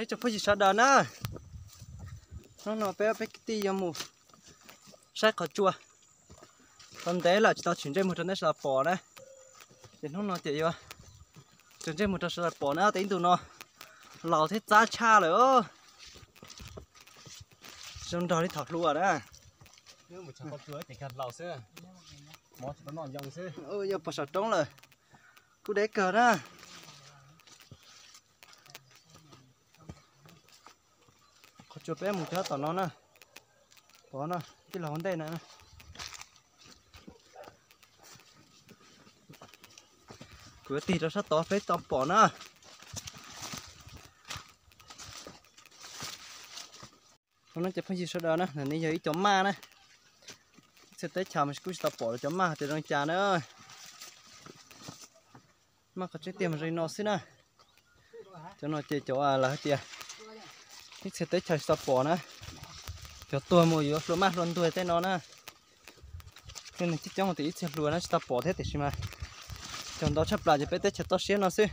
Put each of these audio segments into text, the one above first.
Ib tsoom phooj ywg sawv daws na, hnub no peb ob peb kwv tij yuav mus saib qhov tsua. Tau ntev lawm tsis tau tshwm ntsej muag rau nej sawv daws pom na. Ces hnub no ces yuav tshwm ntsej muag rau sawv daws pom na, tes ib ntus no laus thiab txab tshaj lawm. Zoo nrog li thaum hluas na. Yuav pom saum roob lawm, kuj deb kawg na. Qhov tsua peb mus cog tom no na, pom no, tij laug ua ntej na. Kuv yuav tig rau sab tod peb tau pom na. Hnub no ces phooj ywg sawv daws na, ntawm no yog ib cov maj na. Ib txhia teb chaws mas kuj tsis tau pom cov maj tias zoo li cas na. Maj qhov tseeb tiag mas zoo li no xwb na. Cov no ces cov lawv hais tias ib txhia teb chaws tsis tau pom na. Cov tuag mus yuav hlua maj hlua ntuag tej no na. Tej neeg coob coob tias ib txhia hlua na tsis tau pom thiab tiam sis mas cog ntau tshaj plaws ces peb teb chaws toj siab no xwb.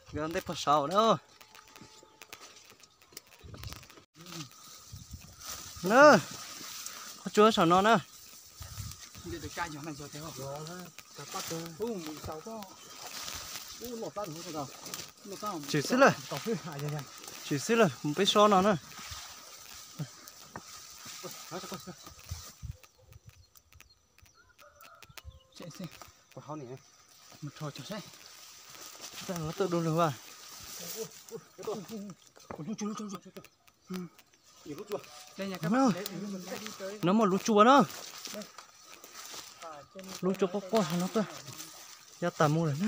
Nkawd ntej pog saud na. Na, qhov tsua saum no na. Tshwm xwb lawm, tshwm xwb lawm, mus peb so no na. Tuaj du lug a. No muaj lub tsua na. Lub tsua quaj quaj no tuaj. Ya tas mus lawm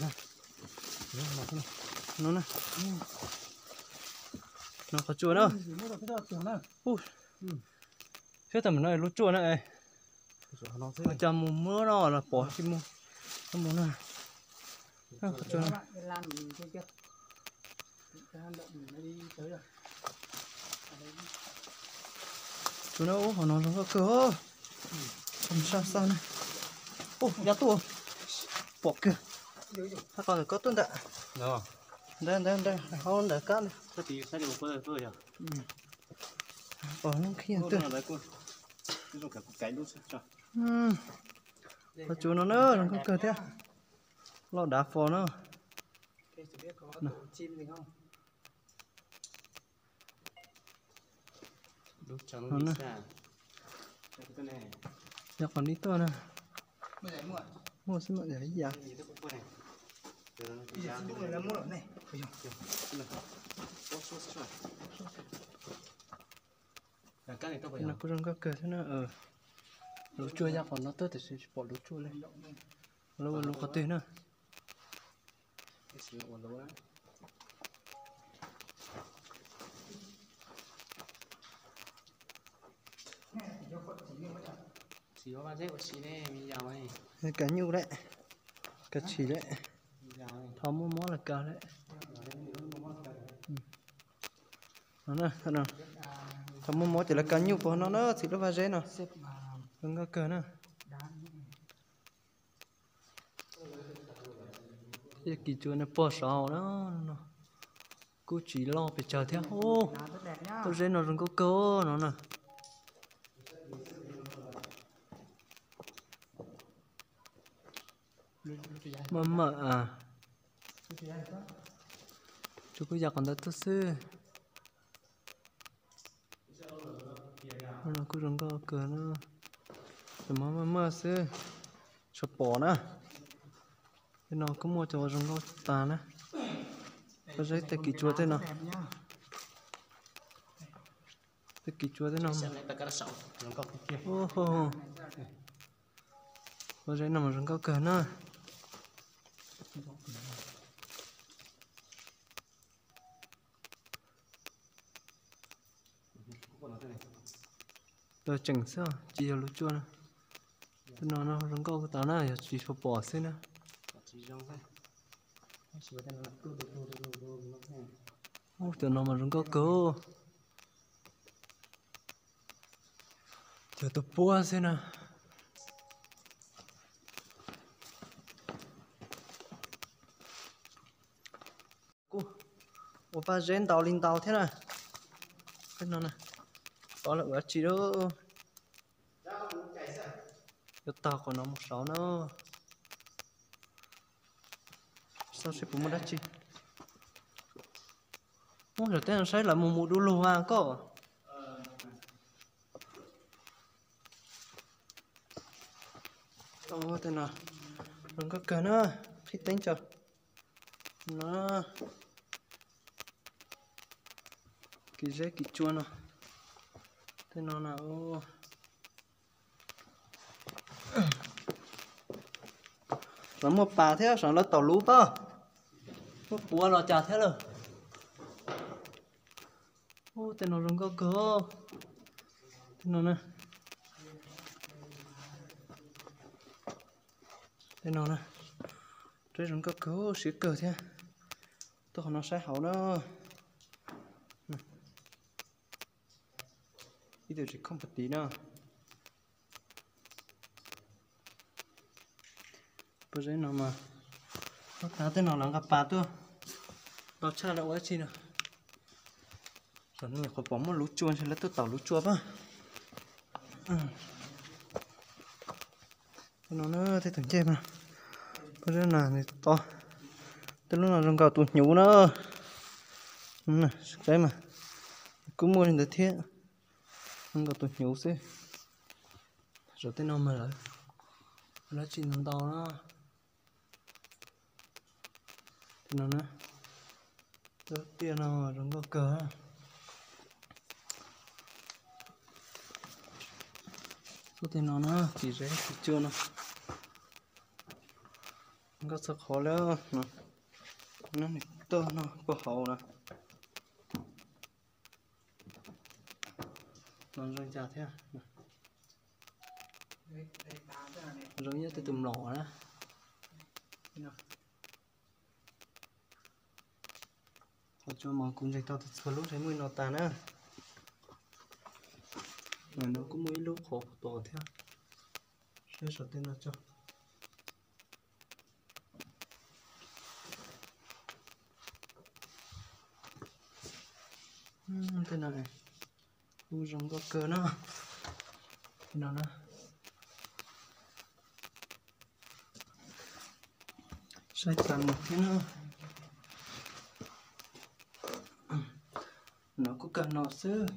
na. No na. No qhov tsua na. Ub, saib tam sim no lub tsua na. Ua cas mus muab no los pom tsis mus. Mus na. Qhov tsua na. Tsua na, ub, hauv no zoo nkauj kawg. Sab xab na. Ub, ya tuaj. Pom kawg. Hab qhov ntawm koj tuaj ntawm. Ntawd ntawd ntawd, hauv ntawd kab na. Pom lub khib twg. Qhov tsua no na zoo nkauj kawg thiab. Loj dav fo na. Yog qhov neb tuaj na. Muaj xwb mas yog ib yam. No kuj zoo nkauj kawg thiab na. Lub tsua yog qhov no tuaj tiam sis tsis pom lub tsua li. Lub ua lub qhov twg na. Kav nyuj lawm, kav tshis lawm, thaum muaj mob los kav lawm. Thaum muaj mob ces lawv kav nyuj puag no na, txiv lub vaj zeb no. Zoo nkauj kawg na. Thiab kis tsua no pog saud na, no kuj tsis loj pes tsawg thiab. Lub zeb no zoo nkauj kawg no na. Maj mam, tsua kuj ya qhov ntawd tuaj xwb. No kuj zoo nkauj kawg na. Tus maj maj xwb, tsis pom na. Tej no kuj muaj cov zoo nkauj tag na. Vaj zeb tej kis tsua tej no. Tej kis tsua tej no. Vaj zeb no mas zoo nkauj kawg na. Los tseem xwb tsis yog lub tsua na. Tej no no zoo nkauj tag na, yog tsis tshua pom xwb na. Ub, cov no mas zoo nkauj kawg. Cov tus puab xwb na. Kuj ua paj zeb ntau li ntau thiab na. Tej no na, tod lawm ua dab tsi lauj? Yuav taug qhov no mus saud na. Xauj seb puas muaj dab tsi. Ub, yog tej no saib lawv mus mus du lug mas koj. Tej no zoo nkauj kawg na, qhib teeb tso. No, kis zeb kis tsua no. Tej no na, lawv muaj pas thiab, sav lawv taum luv pab, muaj puav los cas thiab lawm. Ub, tej no zoo nkauj kawg. Tej no na, tej no na, reb zoo nkauj kawg, siab kawg thiab. Tuaj qhov no saib hauv na. Ib tug tsis khoom pas tiv na. Pob zeb no mas, ub, tej no lawv nqa pas tuaj, ntau tshaj lawv ua dab tsi no. Tam no nyuam qhuav pom muaj luv tsua ntshe lawv tuaj taum luv tsua pab. Tej no na, tej tus ncej mas, pob zeb no nws to, tej lub no zoo nkaus tus hnyuv na. Saib mas, kuj muaj li ntawd thiab, zoo nkaus tus hnyuv xwb. Zaum tej no mas lawv, lawv tsis ntau ntau na. Tej no na, lub tiaj no zoo nkauj kawg. Tuaj tej no na, kis zeb kis tsua no, nkauj txog qhov lawm no. Nws tuaj no puag hauv na. No zoo cas thiab? Zoo ib yam tej tus mlom na. Qhov tsua mas kuv ntseeg tau tias txhua lub ntshe muaj li no tas na. Ntawm no kuj muaj ib lub qhov tos thiab. Saib saum tej no tso. Tej no kuj zoo nkauj kawg na. Tej no na, saib tas mus thiab na. No kuj kawg no xwb.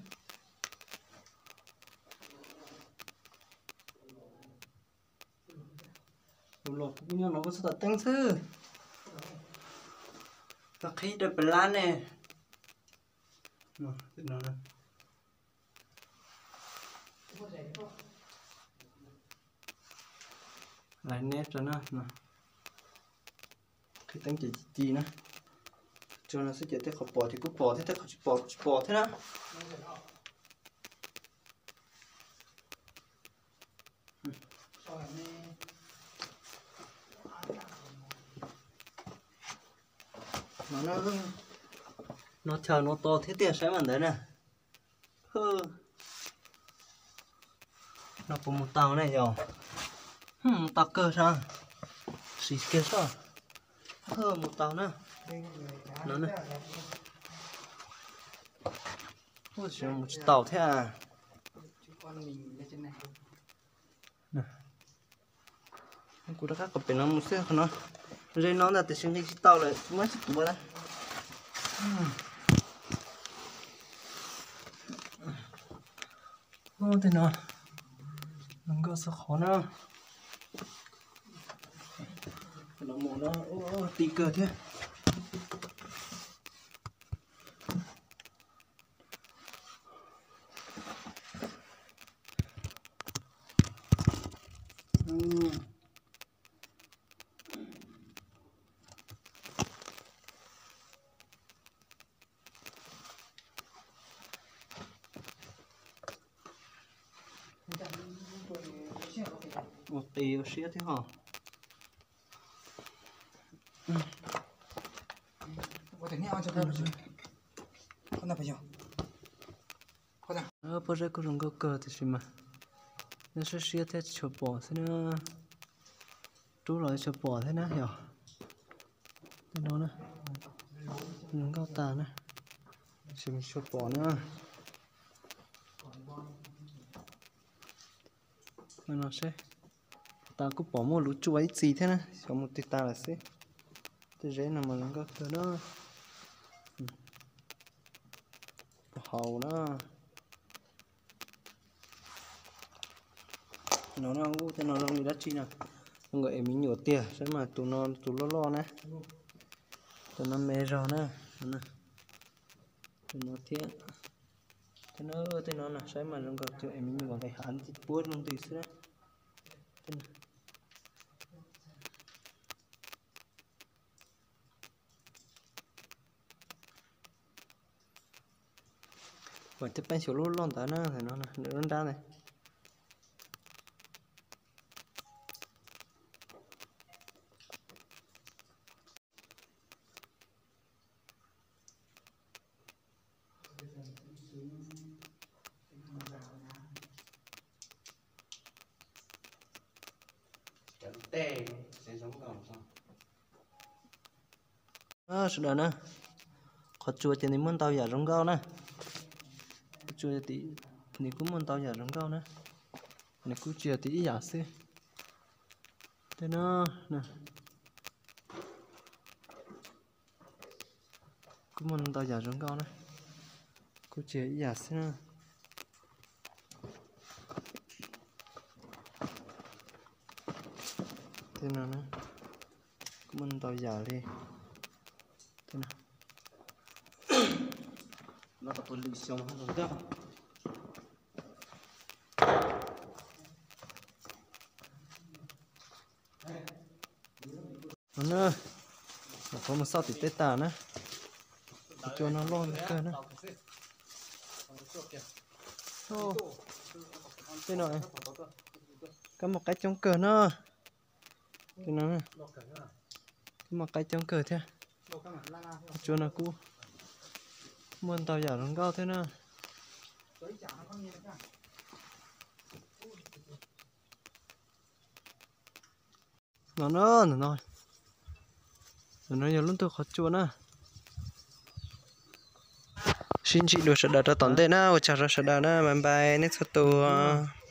Tus los kuv nyob no kuj txhob tam teeb xwb. Tau qhib rau pem lab ne. Lais neb rau na, qhib teeb ces ci ci na. Tso no xwb ces tej qhov pom ces kuj pom thiab, tej qhov tsis pom tsis pom thiab na. No, no chaw no to thiab tiag saib mas ntawd na. No puas mus tau ne yog? Mus tau kawg sab, siv kiag soj. Mus tau na. No na. Mus tsis tau thiab. Kuv rov qab qhov pem no mus xwb, qhov no ze no ntag tiam sis nqis tsis tau lawm, tsis muaj tsis tuav na. Tej no zoo nkauj xwb qhov na. Los mus no ti kawg thiab. Ua qis ua siab thiab ho. Pob zeb kuj zoo nkauj kawg tiam sis mas Nyob siab siab thiab tsis tshua pom xwb na. Rub los tsis tshua pom thiab na yog. Tej no na, zoo nkauj tas na, tsis tshua pom na. No seb, tas kuj pom muaj lub tsua ib txhis thiab na, xyov mus twg tas lawm xwb. Tej zeb no mas zoo nkauj kawg na. Haus na. No na, tej no zoo li dab tsi na? Zoo nkaus es me nyuam tiag, saib mas tus no tus loj loj na. Tus no me zog na. Tus no thiab. Tej no, tej no na, saib mas zoo nkaus tus es me nyuam nqis hav puab zoo ntws xwb na. Vam thiab peeb xyuas lub loj ntawd na, no nws lub nrab ntawd. Sawv daws na, qhov tsua ces nws muaj ntau yam zoo nkauj na. Qhov tsua, nws kuj muaj ntau yam zoo nkauj na. Nws kuj tsis yog tias ib yam xwb. Tej no kuj muaj ntau yam zoo nkauj na. Kuj tsis yog ib yam xwb na. Tej no kuj muaj ntau yam li. No na, qhov mus xauj tim tej tas na. Cua no loj kawg na. Tej no kab muaj qaib coob kawg na. Tej no kab muaj qaib coob kawg thiab. Cua no kuj muaj ntau yam zoo nkauj thiab na. No na, no, no yog lub ntug qhov tsua na. Sib ntsib dua sawv daws rau tom ntej na, ua tsaug rau sawv daws na, bye bye nej txhua tus.